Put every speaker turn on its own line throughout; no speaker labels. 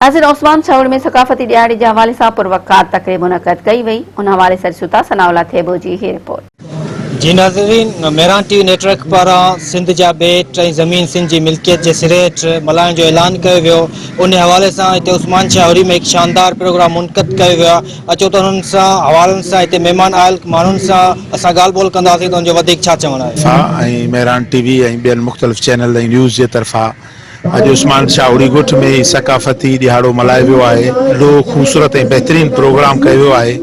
ناظرين عثمان ڇاوڙ ۾ ثقافتي ڏهاڙي جي حوالي سان پروقار تقريب منعقد ڪئي وئي ان حوالي سان ڏسون ٿا ثناء الله ٿيٻو جي هي رپورٽ.
جي ناظرين مهراڻ ٽي وي نيٽ ورڪ پاران سنڌ جا ٻيٽ ۽ زمين سنڌ جي ملڪيت جي سري هيٺ ملهائڻ جو اعلان ڪيو ويو انهي حوالي سان هتي عثمان شاهوري ۾ هڪ شاندار پروگرام منعقد ڪيو ويو آهي اچو ته انهن سان حوالن سان هتي مهمان آيل ماڻهن سان اسان ڳالهه ٻولهه ڪنداسين ته ان جو وڌيڪ ڇا چوڻ آهي.
طرفان ۽ مهراڻ ٽي وي ۽ ٻين مختلف چينل ۽ نيوز جي طرفان اڄ عثمان شاهوڙي ڳوٺ ۾ هي ثقافتي ڏهاڙو ملهايو ويو آهي. ڏاڍو خوبصورت ۽ بهترين پروگرام ڪيو ويو آهي.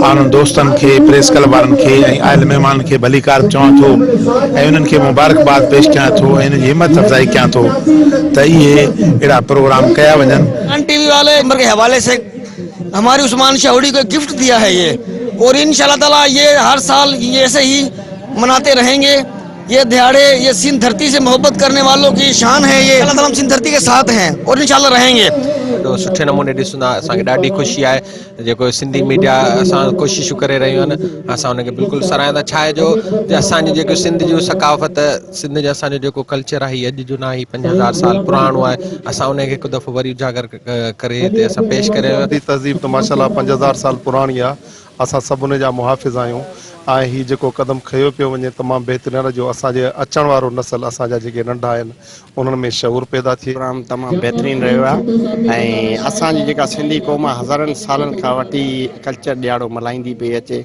آئون انهن دوستن کي، پريس ڪلب وارن کي ۽ آيل مهمانن کي ڀليڪار چوان ٿو ۽ انهن کي مبارڪباد پيش ڪيان ٿو ۽ انهن جي همت افزائي ڪيان ٿو ته اهي اهڙا پروگرام ڪيا وڃن.
ٽي وي والي عمر ڪي حوالي سي هماري عثمان شاهوڙي ڪو گفٽ ديا هي يي اور انشاء الله تعالي يي هر سال ايسي هي مناتي رهين گي. ये दिहाड़े ये सिंध धरती से मोहब्बत करने वालों की शान है ये अल्लाह ताला हम सिंध धरती के साथ हैं और इंशाअल्लाह रहेंगे।
ڏاڍو سٺي نموني ڏسون ٿا اسان کي ڏاڍي خوشي آهي جيڪو سنڌي ميڊيا اسان ڪوششون ڪري رهيون آهن اسان ان کي بلڪل سراهيون ٿا ڇا آهي جو اسان جي جيڪو سنڌ جو ثقافت سنڌ جو اسان جو جيڪو ڪلچر آهي اڄ جو نه آهي 5000 سال پراڻو آهي اسان ان کي هڪ دفعو وري اجاگر ڪري هتي اسان پيش ڪري
سنڌي تهذيب ته ماشاءالله 5000 سال پراڻي آهي اسان سڀ ان جا محافظ آهيون ۽ هي جيڪو قدم کنيو پيو وڃي تمام بهترين آهي جو اسان جي اچڻ وارو نسل اسان جا جيڪي ننڍا آهن انهن ۾ شعور پيدا ٿئي.
پروگرام تمام بهترين رهيو آهي ۽ اسان جي جيڪا سنڌي قوم آهي هزارن سالن کان وٺي ڪلچر ڏهاڙو ملهائيندي پئي اچي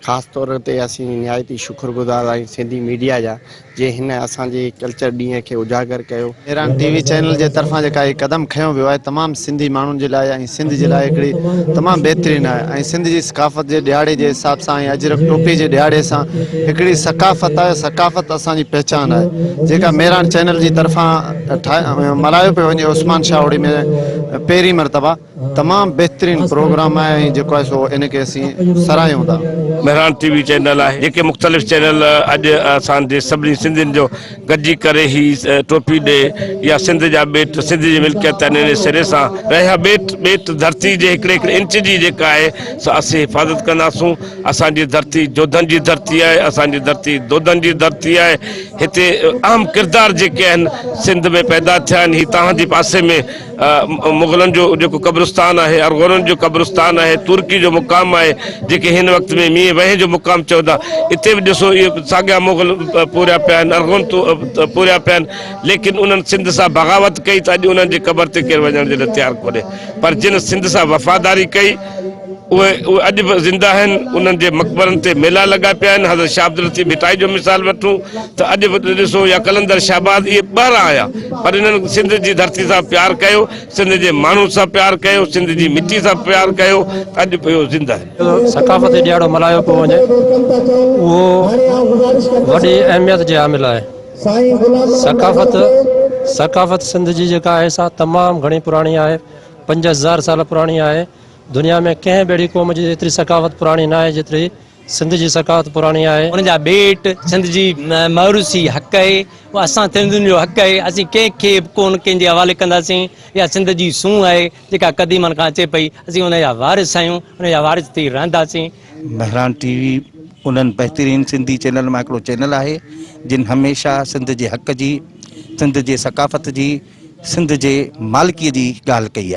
خاص طور تي اسين نهايت ئي شڪر گذار آهيون سنڌي ميڊيا جا جنهن هن اسان جي ڪلچر ڏينهن کي اجاگر ڪيو.
ايران ٽي وي چينل جي طرفان جيڪا هي قدم کنيو ويو آهي تمام سنڌي ماڻهن جي لاء ۽ سنڌ جي لاء هڪڙي تمام بهترين آهي ۽ سنڌ جي ثقافت جي ڏهاڙي جي حساب سان ۽ اجرڪ ٽوپي جي ڏهاڙي سان هڪڙي ثقافت آهي ثقافت اسان جي پهچان آهي جيڪا مهراڻ چينل جي طرفان ملهايو پيو وڃي عثمان شاهوڙي ۾ پهرين مرتبه تمام بهترين پروگرام آهي ۽ جيڪو آهي سو ان کي اسين ساراهيون ٿا.
مهراڻ ٽي وي چينل آهي جيڪي مختلف چينل اڄ اسان جي سڀني سنڌين جو گڏجي ڪري هي ٽوپي ڏي يا سنڌ جا ٻيٽ سنڌ جي ملڪيت آهن انهي سري سان رهيا ٻيٽ ٻيٽ ڌرتي جي هڪڙي هڪڙي انچ جي جيڪا آهي سا اسين حفاظت ڪنداسون اسان جي ڌرتي جوڌن جي ڌرتي آهي اسان جي ڌرتي دودن جي ڌرتي آهي هتي اهم ڪردار جيڪي آهن سنڌ ۾ پيدا ٿيا آهن هي توهان جي پاسي ۾ مغلن جو جيڪو قبرستان آهي، ارغونن جو قبرستان آهي، ترڪي جو مقام آهي، جيڪي هن وقت ۾ مينهن وهين جو مقام چون ٿا، اتي به ڏسو اهي ساڳيا مغل پوريا پيا آهن، ارغون پوريا پيا آهن، ليڪن انهن سنڌ سان بغاوت ڪئي ته اڄ انهن جي قبر تي ڪير وڃڻ جي لاء تيار ڪونهي، پر جن سنڌ سان وفاداري ڪئي اهي اڄ به زنده آهن، انهن جي مقبرن تي ميلا لڳا پيا آهن، حضرت شاهه عبداللطيف ڀٽائي جو مثال وٺون ته اڄ به ڏسو يا قلندر شهباز اهي ٻاهران آيا پر انهن سنڌ جي ڌرتي سان پيار ڪيو، سنڌ جي ماڻهن سان پيار ڪيو، سنڌ جي مٽي سان پيار ڪيو ته اڄ به اهي زنده آهن.
ثقافتي ڏهاڙو ملهايو پيو وڃي اهو وڏي اهميت جي حامل آهي. ثقافت ثقافت سنڌ جي جيڪا آهي سا تمام گهڻي پراڻي آهي 5000 سال پراڻي آهي. دنيا ۾ ڪنهن به اهڙي قوم جي ايتري ثقافت پراڻي ناهي جيتري سنڌ جي ثقافت پراڻي آهي.
ان جا ٻيٽ سنڌ جي موروثي حق آهي، اهو اسان سنڌين جو حق آهي، اسين ڪنهن کي به ڪونه ڪنهن جي حوالي ڪنداسين، اها سنڌ جي سونهن آهي جيڪا قديمن کان اچي پئي، اسين ان جا وارث آهيون، ان جا وارث ٿي رهنداسين.
مهراڻ ٽي وي انهن بهترين سنڌي چينل مان هڪڙو چينل آهي جن هميشه سنڌ جي حق جي، سنڌ جي ثقافت جي، سنڌ جي مالڪي جي ڳالهه ڪئي آهي.